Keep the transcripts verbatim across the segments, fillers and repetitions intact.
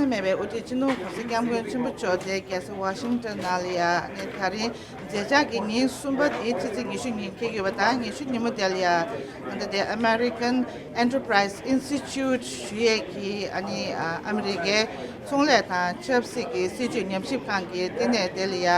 མེད་པའི་དབུ་ཁྲིད་སྤྱི་ནོར་༸གོང་ས་༸སྐྱབས་མགོན་ཆེན་པོ་མཆོག་དེ་རྒྱལ་ས་ཝ་ཤིང་ཊོན་ནང་ལ་ཡ་ནས་ད་རིང་མཛད་འཆར་གྱི་ཉིན་གསུམ་པ་དེའི་ཕྱི་ཚེས་ཉི་ཤུ་ཉིན་འཁེལ་ཡོད་པ་དང་། ཉི་ཤུ་ཉིན་མོ་དེ་ལ་ཡ་ད་ལྟ་དེ་American Enterprise Institute ཞུ་ཡས་ཀྱི་ཨ་ནི་ཨ་ཨ་མི་རི་ཀའི་ཚོང་ལས་དང་ཆབ་སྲིད་ཀྱི་སྲིད་ཇུས་ཉམས་ཞིབ་ཁང་གི་བསྟི་གནས་དེ་ལ་ཡ་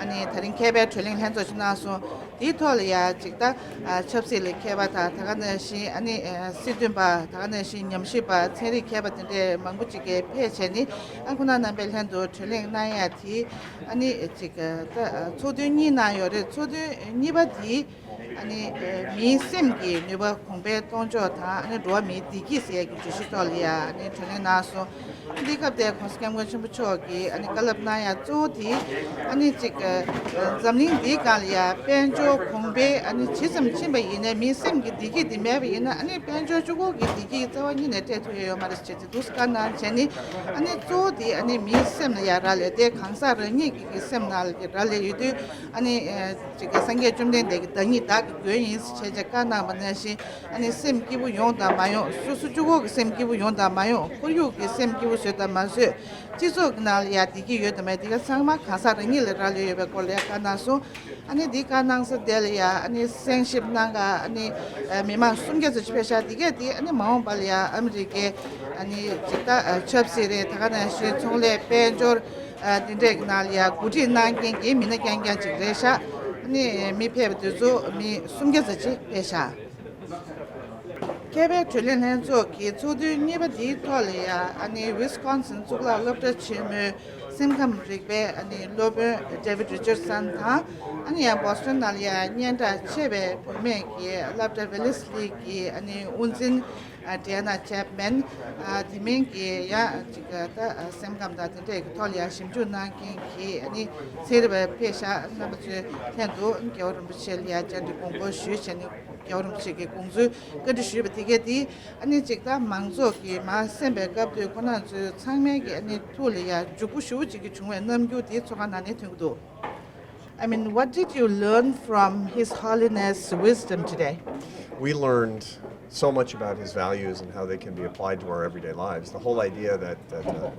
ཨ་ནི་ད་རིང་མཁས་པའི་གྲོས་གླེང་ལྷན་ཚོགས་ཅིག་གནང་སོང་། དེའི་ཐོག་ལ་ཡ་ཅིག་ད་ཨ་ཆབ་སྲིད་ལ་མཁས་པ་དང་། ད་ག་ནང་བཞིན་ཨ་ནི་ཨ་སྲིད་དོན་པ། ད་ག་ནང་བཞིན་ཉམས་ཞིབ་པ། ཚན་རིག་མཁས་པ་དེ་འདྲའི་མང་པོ་ཅིག་གིས་ཕེབས་བྱས་ནས་ཨ་ཁོང་རྣམ་པའི་ལྷན་དུ་གྲོས་གླེང་གནང་ཡ་དེ་ཨ་ནི་ཅིག་ད་ཚོགས་ཐུན་གཉིས་གནང་ཡོད་རེད། ཚོགས་ཐུན་གཉིས་པ་དེ་ཨ་ནི་མིའི་སེམས་ཀྱི་ནུས་པ་གོང་འཕེལ་གཏོང་ཕྱོགས་དང་། ཨ་ནི་འགྲོ་བ་མིའི་བདེ་སྐྱིད་ཟེར་ཡ་གི་བརྗོད་གཞི་ཐོག་ལ་ཡ་ཨ་ནི་གྲོས་གླེང་གནང་སོང་། འདི་སྐབས་དེར་༸གོང་ས་༸སྐྱབས་མགོན་ཆེན་པོ་མཆོག་གིས་ཨ་ནི་བཀའ་སློབ་གནང་ཡ་གཙོ་བོ་དེ་ཨ་ནི་གཅིག་འཛམ་གླིང་འདིའི་སྒང་ལ་ཡ་དཔལ་འབྱོར་གོང་འཕེལ་ཨ་ནི་ཇི་ཙམ་ཕྱིན་པ་ཡིན་ནའི་མིའི་སེམས་ཀྱི་བདེ་སྐྱིད་འདི་མེད་པ་ཡིན་ན་ཨ་ནི་དཔལ་འབྱོར་གཅིག་པོ་གི་བདེ་སྐྱིད་རྩ་བ་ཉིད་ནས་སྤྲད་ཐུབ་ཡ་ཡོད་མ་རེད་ཟེར་ཏེ་འདུག་སེ་བཀའ་གནང་བྱས་ནས། ཨ་ནི་གཙོ་བོ་དེ་ཨ་ནི་མིའི་སེམས་ལ་ཡ་རག་ལས་ཏེ། གང་ཟག་རང་ཉིད་ཀྱི་སེམས་ནང་ལ་རག་ལས་ཡོད་དུས་ཨ་ནི་ཅིག་སངས་རྒྱས་བཅོམ་ལྡན་འདས་ཀྱི་བདག་ཉིད་བདག་གི་མགོན་ཡིན་ཟེར་བྱས་བཀའ་གནང་བ་ནང་བཞིན། ཨ་ནི་སེམས་སྐྱིད་པོ་ཡོང་དང་མ་ཡོང་། སོ་སོ་གཅིག་པོ་གི་སེམས་སྐྱིད་པོ་ཡོང་དང་མ་ཡོང་། ཁོར་ཡུག་གི་སེམས་སྐྱིད་པོ་བཟོས་དང་མ་བཟོས། སྤྱི་ཚོགས་ཀྱི་ནང་ལ་ཡ་བདེ་སྐྱིད་ཡོད་དང་མེད། དེ་ག་ཚང་མ་གང་ཟག་རང་ཉིད་ལ་རག་ལས་ཡོད་པའི་སྐོར་ལ་ཡ་བཀའ་གནང་སོང་། ཨ་ནི་འདི་བཀའ་གནང་ས་དེ་ལ་ཡ་ཨ་ནི་གསན་ཞིབ་གནང་ག་ཨ་ནི་མི་མང་སུམ་བརྒྱ་ཙམ་ཅིག་ཕེབས་ཤག་དེ་གས་དེ་ཨ་ནི་མ་འོངས་པ་ལ་ཡ་ཨ་མི་རི་ཀའི་ཨ་ནི་ཅིག་ད་ཆབ་སྲིད་རེད། ད་ག་ནང་བཞིན་ཚོང་ལས། དཔལ་འབྱོར། ཨ་འདི་འདྲས་ཀྱི་ནང་ལ་ཡ་འགོ་ཁྲིད་གནང་མཁན་གྱི་མི་སྣ་རྐྱང་རྐྱང་ཅིག་རེད་ཤག་ཨ་ནི་མི་ཕེབས་པ་དེ་ཚོ་མི་སུམ་བརྒྱ་ཙམ་ཅིག་ཕེབས་ཤག་མཁས་པའི་གྲོས་གླེང་ལྷན་ཚོགས་ཀྱི་ཚོགས་ཐུན་གཉིས་པ་འདིའི་ཐོག་ལ་ཡ་ཨ་ནི་ཝི་སི་ཀོན་སིན་གཙུག་ལག་སློབ་གྲྭ་ཆེན་མོའི་སེམས་ཁམས་རིག་པའི་ཨ་ནི་སློབ་དཔོན་ཌེ་ཝིད་རི་ཅར་སན་དང་། ཨ་ནི་ཡང་བོ་སི་ཊོན་ནང་ལ་ཡ་སྙན་གྲགས་ཆེ་བའི་བུད་མེད་ཀྱི་སློབ་གྲྭ་ཝེ་ལི་སི་ལི་གི་ཨ་ནི་དབུ་འཛིན་ཨ་ཌི་ཡ་ན་ཅེབ་མན། ཨ་དེ་མིན་གྱི་ཡང་ཅིག་ད་སེམས་ཁམས་དང་དེ་འདྲས་ཀྱི་ཐོག་ལ་ཡ་ཞིབ་འཇུག་གནང་མཁན་གྱི་ཨ་ནི་ཚན་རིག་པ་ཕེབས་ཤག་རྣམ་པ་ཚོའི་ལྷན་དུ་རྒྱལ་བ་རིན་པོ་ཆེ་ལ་ཡ་བཅར་འདྲི་དགོངས་སྐོར་ཞུས་བྱས་ནས། རྒྱལ་བ་རིན་པོ་ཆེ་གི་དགོངས་ཚུལ་བཀའ་འདྲི་ཞུས་པ་དེ་གས་དེ་ཨ་ནི་ཅིག་ད་མང་ཚོགས་ཀྱིས་མར་གསན་པའི་སྐབས་དུས་ཁོ་རང་ཚོའི་ཚང་མའི་གི་ཨ་ནི་ཐུགས་ལ་ཡ་འཇུག་པོ་ཞེ་པོ་ཅིག་གི་བྱུང་བའི་རྣམ་འགྱུར་དེ་ཚོགས་ཁང་ནང་ནས་ཐོན་གྱི་འདུག I mean, what did you learn from His Holiness' wisdom today? We learned so much about his values and how they can be applied to our everyday lives. The whole idea that, that uh,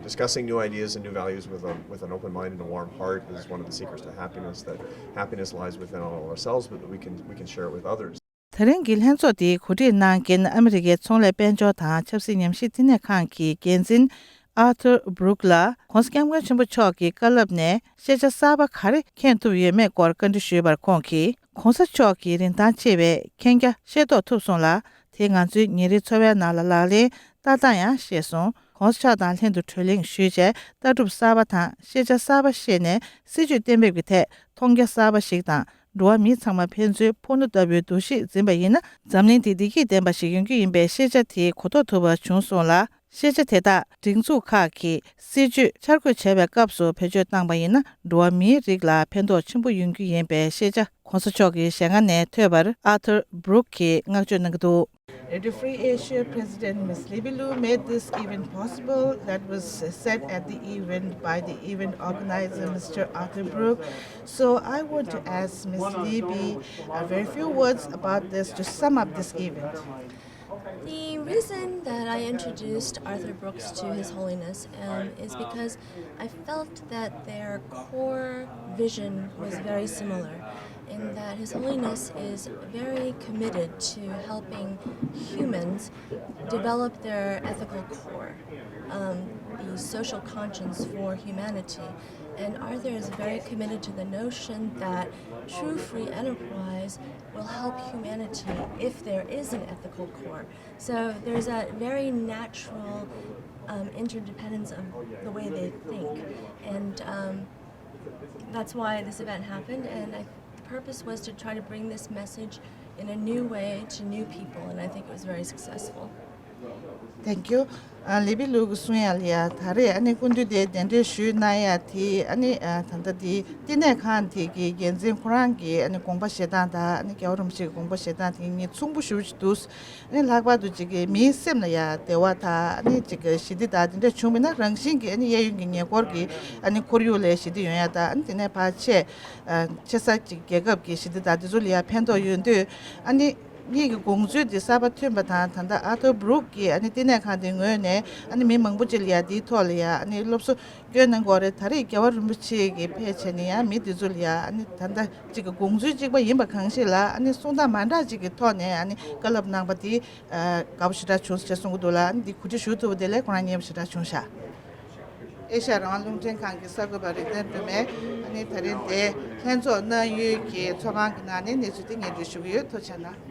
discussing new ideas and new values with, a, with an open mind and a warm heart is one of the secrets to happiness, that happiness lies within all ourselves, but that we can, we can share it with others. ད་རིང་གི་ལྷན་ཚོགས་འདིའི་གོ་སྒྲིག་གནང་མཁན་ཨ་མི་རི་ཀའི་ཚོང་ལས། དཔལ་འབྱོར་དང་ཆབ་སྲིད་ཉམས་ཞིབ་བསྟི་གནས་ཁང་གི་འགན་འཛིན་ཨར་ཐར་བྷུ་རུག་ལགས། ྋགོང་ས་ྋསྐྱབས་མགོན་ཆེན་པོ་མཆོག་གི་བཀའ་སློབ་ནས་ཤེས་བྱ་གསར་པ་ག་རེ་མཁྱེན་ཐུབ་ཡོད་མེད་སྐོར་བཀའ་འདྲི་ཞུས་པར། ཁོང་གིས། ྋགོང་ས་མཆོག་གིས་རིན་ཐང་ཆེ་བའི་མཁྱེན་རྒྱ་ཤེས་རྟོགས་ཐུབ་སོང་ལ། དེས་ང་ཚོའི་ཉིན་རེའི་འཚོ་བའི་ནང་ལ་ལག་ལེན་བསྟར་སྟངས་ཡང་ཤེས་སོང་། ྋགོང་ས་མཆོག་དང་ལྷན་དུ་གྲོས་གླེང་ཞུས་བྱས། ལྟ་གྲུབ་གསར་པ་དང་ཤེས་བྱ་གསར་པ་ཤེས་ནས། སྲིད་ཇུས་གཏན་འབེབས་ཀྱི་ཐད་མཐོང་རྒྱ་གསར་པ་ཞིག་དང་། འགྲོ་བ་མི་ཚང་མ་ཕན་ཚུན་ཕོ་ནུ་ལྟ་བུའི་འདུ་ཤེས་འཛིན་པ་ཡིན་ན། འཛམ་གླིང་འདི་བདེ་སྐྱིད་ལྡན་པ་ཞིག་ཡོང་རྒྱུ་ཡིན་པའི་ཤེས་བྱ་དེ་གོ་རྟོགས་ཐུབ་པ་བྱུང་སོང་ལ། ཤེས་བྱ་དེ་དག་སྒྲིག་འཛུགས་ཁག་གིས་སྲིད་ཇུས་འཆར་འགོད་བྱེད་པའི་སྐབས་སུ་བེད་སྤྱོད་བཏང་པ་ཡིན་ན། འགྲོ་བ་མིའི་རིགས་ལ་ཕན་ཐོགས་ཆེན་པོ་ཡོང་རྒྱུ་ཡིན་པའི་ཤེས་བྱ་ྋགོང་ས་མཆོག་གི་ཞལ་སྔ་ནས་ཐོས་པར། ཨར་ཐར་བྷུ་རུག་གིས་བསྔགས་བརྗོད་གནང་གི་འདུག། Radio Free Asia President Miss Libby Lu made this event possible. That was said at the event by the event organizer, Mister Arthur Brooke. So I want to ask Miss Libby a very few words about this to sum up this event. The reason that I introduced Arthur Brooks to His Holiness, um, is because I felt that their core vision was very similar, in that His Holiness is very committed to helping humans develop their ethical core, um, the social conscience for humanity. And Arthur is very committed to the notion that true free enterprise will help humanity if there is an ethical core. So there's a very natural, um, interdependence of the way they think. And, um, that's why this event happened. And I, the purpose was to try to bring this message in a new way to new people. And I think it was very successful. Thank you. ཨ་ལི་བི་ལུ་གིས་གསུང་ཡ་ལ་ཡ། ད་རེས་ཨ་ནི་སྐུ་མདུན་དེ་གདན་འདྲེན་ཞུས་གནང་ཡ་དེ། ཨ་ནི་ཨ་ད་ལྟ་དེ་བསྟི་གནས་ཁང་དེ་གི་འགན་འཛིན་ཁོ་རང་གི་ཨ་ནི་དགོངས་པ་བཞེས་སྟངས་དང་། ཨ་ནི་རྒྱལ་བ་རིན་པོ་ཆེ་གི་དགོངས་པ་བཞེས་སྟངས་དེ་གཉིས་མཚུངས་པོ་ཞེ་པོ་ཅིག་འདུག། ཨ་ནི་ལྷག་པར་དུ་ཅིག་གི་མིའི་སེམས་ལ་ཡ་བདེ་བ་དང་། ཨ་ནི་ཅིག་གི་ཞི་བདེ་དང་དེ་འདྲ་བྱུང་མིན་ན། རང་བཞིན་གྱིས་ཨ་ནི་གཡས་གཡོན་གྱི་ཉེ་འཁོར་གྱི་ཨ་ནི་ཁོར་ཡུག་ལ་ཞི་བདེ་ཡོང་ཡ་དང་། ཨ་ནི་དེ་ནས་ཕར་ཆེས་ཨ་ཆེ་ས་ཅིག་རྒྱལ་ཁབ་ཀྱི་ཞི་བདེ་དང་དེ་ཚོ་ལ་ཡ་ཕན་ཐོགས་ཡོང་དུས། ཨ་ནི་ ངེད་ཀྱི་དགོངས་ཚུལ་འདི་གསར་པ་ཐོན་པ་དང་། ད་ལྟ་ཨར་ཐར་བྷ་རུག་གི་ཨ་ནི་བསྟི་གནས་ཁང་དེའི་ངོས་ནས་ཨ་ནི་མི་མང་པོ་ཅིག་ལ་ཡ་འདིའི་ཐོག་ལ་ཡ་ཨ་ནི་སློབ་གསོ་སྐྱོན་གནང་གི་ཡོད་རེད། ད་རེས་རྒྱལ་བ་རིན་པོ་ཆེ་གིས་ཕེབས་བྱས་ནས་ཡ་མི་འདི་ཚོ་ལ་ཡ་ཨ་ནི་ད་ལྟ་གཅིག་གི་དགོངས་ཚུལ་གཅིག་པ་ཡིན་པ་གང་ཞིག་ལ་ཨ་ནི་གསུང་སྟངས་མ་འདྲ་གཅིག་གི་ཐོག་ནས་ཨ་ནི་བཀའ་སློབ་གནང་པ་འདི་དགའ་པོ་ཞེ་དྲག་བྱུང་ཟེར་གསུང་གི་འདུག་ལ། ཨ་ནི་འདི་གོ་སྒྲིག་ཞུ་ཐུབ་པ་དེ་ལས་ཁོ་རང་མཉེས་པོ་ཞེ་དྲག་བྱུང་ཤག་ཨེ་ཤ་ཡ་རང་དབང་རླུང་འཕྲིན་ཁང་གི་གསར་འགོད་པ་རིག་ལྡན་སྒྲོལ་མས་ཨ་ནི་ད་རིང་དེ་ལྷན་ཚོགས་གནང་ཡུལ་གྱི་ཚོགས་ཁང་གི་ནང་ནས་གནས་ཚུལ་དེ་སྙན་སྒྲོན་ཞུ་གི་ཡོད། ཐུགས་རྗེ་གནང་།